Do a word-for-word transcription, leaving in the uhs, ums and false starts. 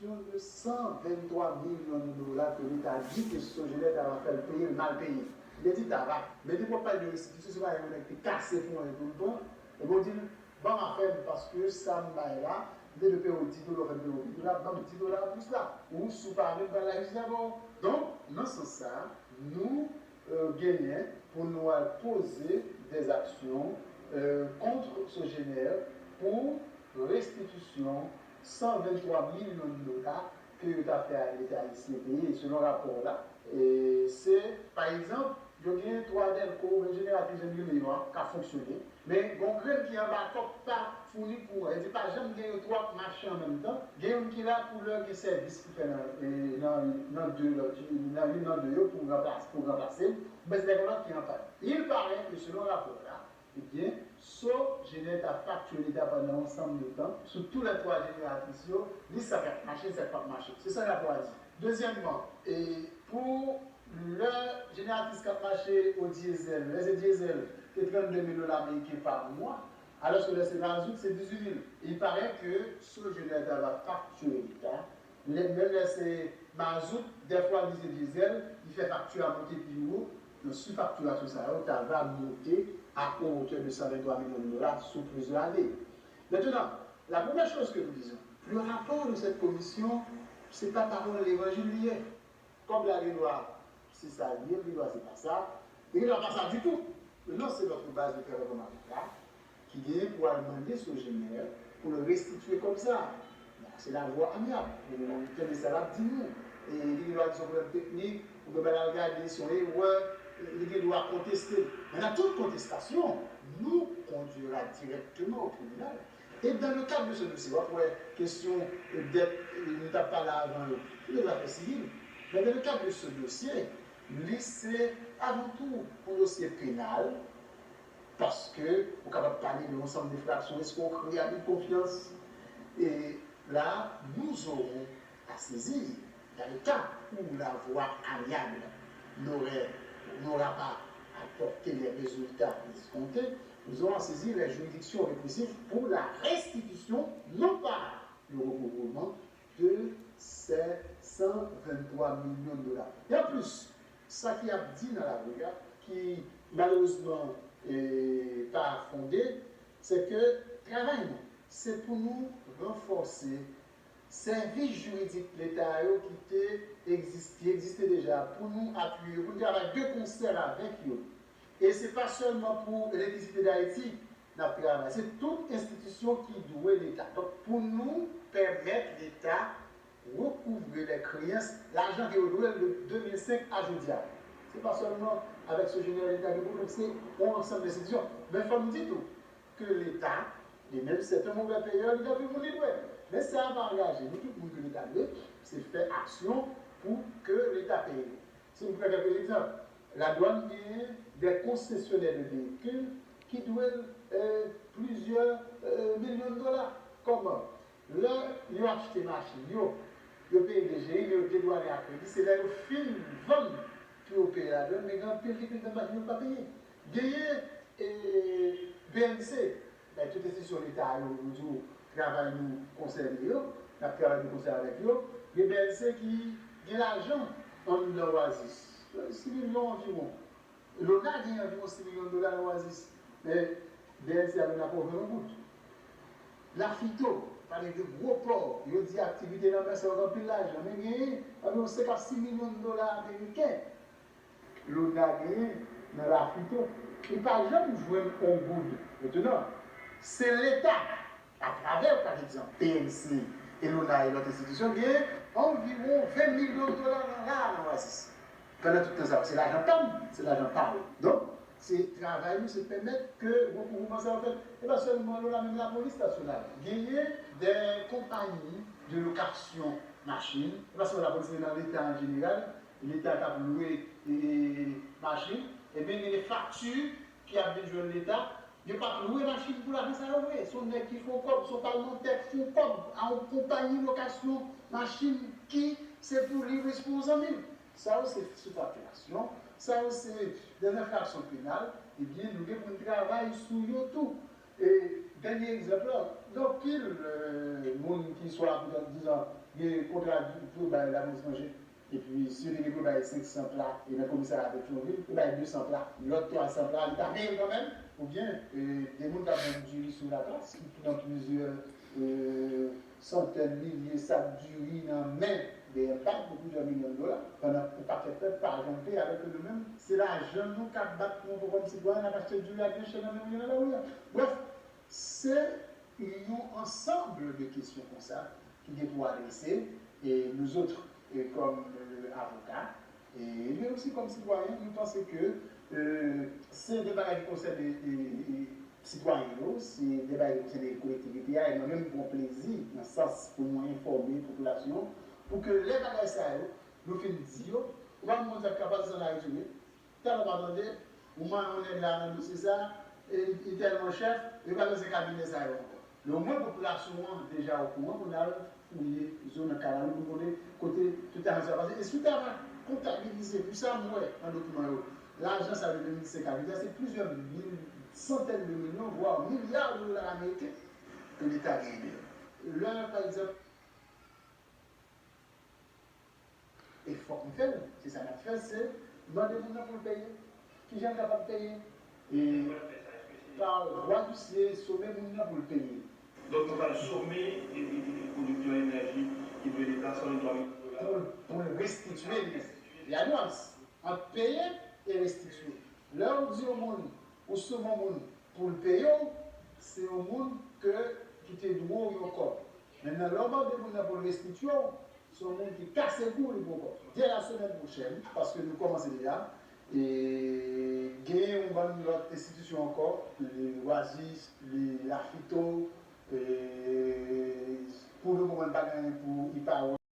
De san venntwa milyon dola ke Leta di ke Sogener ta va fè l peye, l mal peye. Li di ta va. Men depi w ap pale de restitisyon, se pa yon nèg te kase pou anyen pou l pran. Ebyen, w di l, ban m afè m, paske sa m bay la, m te dwe peye w dis dola, w fè m peye w ven dola, ban m dis dola anplis la. Ou, si w pa vle, m pral la jistis avè w. Donk, nan sans sa, nou, euh, genyen pou nou al poze dèzaksyon, euh, kont Sogener pou restitisyon san venntwa milyon dola ke yo ta fè a Leta ayisyen peye, selon rapò la. E se, pa egzanp, yo gen twa dèlko oubyen jeneratris jan yo rele yo a, k ap fonksyone, men gen yon grenn ki anba kòk pa founi kouran. Sa vle di pa janm gen yo twa k mache an menm tan. Gen youn ki la pou lè gen sèvis pou fè nan, e, nan, nan de lòt, nan youn nan de yo pou ranplase, pou ranplase l, oubyen se gen lòt ki an pàn. Il paraît que, selon rapò la, ebyen, Sogener ta faktire Leta pandan yon ansanm de tan sou tou lè twa jeneratris yo, ni sa k ap mache, ni sa k p ap mache. Se sa rapò a di. Dezyèmman, e pou lè jeneratris k ap mache o dyezèl, lè se dyezèl, se trannde mil dola ameriken pa mwa, alòske lè se mazout, se dizuit mil. Il paraît que Sogener ta va faktire Leta, lè, menm lè se mazout, dèfwa li se dyezèl, li fè fakti a monte pi wo, donk sifaktirasyon sa yo ta va monte à hauteur de san venntwa milyon de dola sou plizyè ane. Maintenant, la première chose que nous disons, le rapport de cette commission, se pa pawòl levanjil li ye. Kòb la gen dwa se sa li ye, li gen dwa se pa sa, li gen dwa pa sa ditou. Non, se lòt baz de travay kòm avoka ki genyen pou al mande Sogener pou l restitye kòb sa. Bon, se lavwa amyab, ou tande sa l ap di nou. E li gen dwa di se yon pwoblèm teknik, oubyen bagay l gade, se yon erè, li gen dwa konteste l. Men nan tout kontestasyon, nous conduira directement au tribunal. Et dans le cadre de ce dossier, w ap wè kesyon dèt, nou t ap pale avan yo, se de zafè sivil. Men dans le cadre de ce dossier, li se avan tou yon dosye penal, paske ou kapab pale de yon ansanm enfraksyon, eskwokri, abi de konfyans. Et là, nous aurons à saisir, dans le cas où la voie amiable n'aurait, n'aura pas apporté les résultats escomptés, nous aurons à saisir les juridictions répressives pour la restitution, non pas le recouvrement de ces cent vingt-trois millions de dollars. Et en plus, sa ki ap di nan lari a, ki malerezman, e, pa fonde, se ke travay nou, se pou nou ranfòse sèvis jiridik Leta yo ki te egzis-, ki egziste deja, pou nou apiye yo, pou nou travay de konsè avèk yo. E se pa sèlman pou Elektrisite Dayiti n ap travay, se tout enstitisyon ki dwe Leta. Donk, pou nou pèmèt Leta rekouvre les créances, lajan ke yo dwe l de de mil senk a jodi a. Se pa sèlman avèk Sogener Leta gen pwoblèm, se yon ansanm enstitisyon. Men fò nou di tou ke Leta, li menm, se yon move peyè, li gen anpil moun li dwe. Men sa a pa angaje nou, tout moun ke Leta dwe, se fè aksyon pou ke Leta peye nou. Si nou pran kèlke egzanp, ladwàn genyen de konsesyonè de veyikil ki dwe l, e, plizyè, e, milyon dola. Kòman? Lè yo achte machin yo, yo peye D G I, men yo dedwanen a kredi. Se lè yo fin vann pou yo peye ladwàn, men gen anpil ki fin vann machin yo pa peye. Genyen, e, B N C, bay tout enstitisyon Leta yo, nou di w, travay nou konsène yo, n ap travay de konsè avèk yo. Gen B N C ki gen lajan anndan Oasis, sis milyon anviwon. Lona gen anviwon sis milyon dola nan Oasis. Men B N C a gen nan pòch yon goud. Lafito, pale de gwo pò, yo di aktivite lanmè sa yo gen anpil lajan, men genyen anviwon senk a sis milyon dola ameriken Lona genyen nan Lafito. Li pa janm jwenn yon goud. Mentnan, se Leta, atravè, pa egzanp, P N C e Lona e lòt enstitisyon, genyen anviwon ven milyon dola nan la a nan Oasis. Pandan tout tan sa yo, se lajan pa m, se lajan pa w. Donk, se travay nou, se pèmèt ke rekouvreman sa yo fèt. E pa sèlman Lona, menm lapolis nasyonal. Genyen de konpayi de lokasyon machin, e pa sèlman lapolis, men nan Leta an jeneral, Leta k ap lwe, e, machin, ebyen, gen de fakti ki ap vin jwenn Leta, yo p ap lwe machin pou lajan sa yo vre. Se yon nèg ki fè yon kòb, se yon palmantè k fè yon kòb a yon konpayi lokasyon machin ki se pou li riske yon zanmi l. Sa yo se sifaktirasyon, sa yo se de enfraksyon penal, ebyen, nou gen pou n travay sou yo tou. E dènye egzanp la, gen anpil, e, moun ki swa, dizon, Gen kontra pou yo bay lapolis manje. Epi, si yo te gen pou yo bay senk san pla, e nan komisarya Petyonvil, yo bay de san pla. Lòt twa san pla, li ta peye l kanmenm. Oubyen, e, de moun k ap vann diri sou laplas, ki pran plizyè, e, santèn milye sak diri nan men B M P A pou plizyè milyon dola, pandan yon pakèt pèp pa janm peye, alò ke nou menm, se lajan nou k ap bat pou yon pòv kòm sitwayen, n ap achte diri ak byen chè nan men moun yo nan lari a. Brèf, se yon ansanm de kesyon konsa ki gen pou adrese, e nouzòt, e kòm, e, avoka, e nou osi kòm sitwayen, nou panse ke, e, se de bagay ki konsène, e, e, sitwayen yo, se de bagay ki konsène kolektivite a, e mwen menm m pran plezi nan sans pou mwen enfòme popilasyon, pou ke lè bagay sa yo, nou fin di yo, ou pa konn moun sa k ka pase san la retire. Talè w ap tande, ou manyen yon nèg la nan dosye sa, e li tèlman chèf, yo pa bezwen kabinè sa yo ankò. Men omwen popilasyon an deja okouran pou n al fouye zo nan kalalou pou n konnen kote tout lajan sa yo pase. E si w ta va kontabilize, pou sa m wè nan dokiman yo, lajan sa yo de de mil senk a jodi a, se plizyè mil, santèn de milyon, vwa milya de dola ameriken ke Leta genyen deyò. Lè, pa egzanp, E fòk m fè l. Se sa n ap fè, se mande moun nan pou l peye. Kijan l kapab peye? E pa vwa du siye, some moun nan pou l peye. Donk, nou pral some e, e, e, e pwodiktè enèji ki dwe Leta san venntwa milyon dola. Pou, pou l restitye li menm. Gen yon nwans ant peye e restitye. Lè w di yon moun, ou some yon moun pou l peye w, se yon moun ke, ki te dwe w yon kòb. Mentnan, lè w mande moun nan pou l restitye w, se yon moun ki kase kou li pou w kòb. Dè la semèn pwochèn, paske nou kòmanse deja, e genyen yon bann lòt enstitisyon ankò, le Oasis, le Lafito, e pou le moman, n pa gen anyen pou IPAWorld.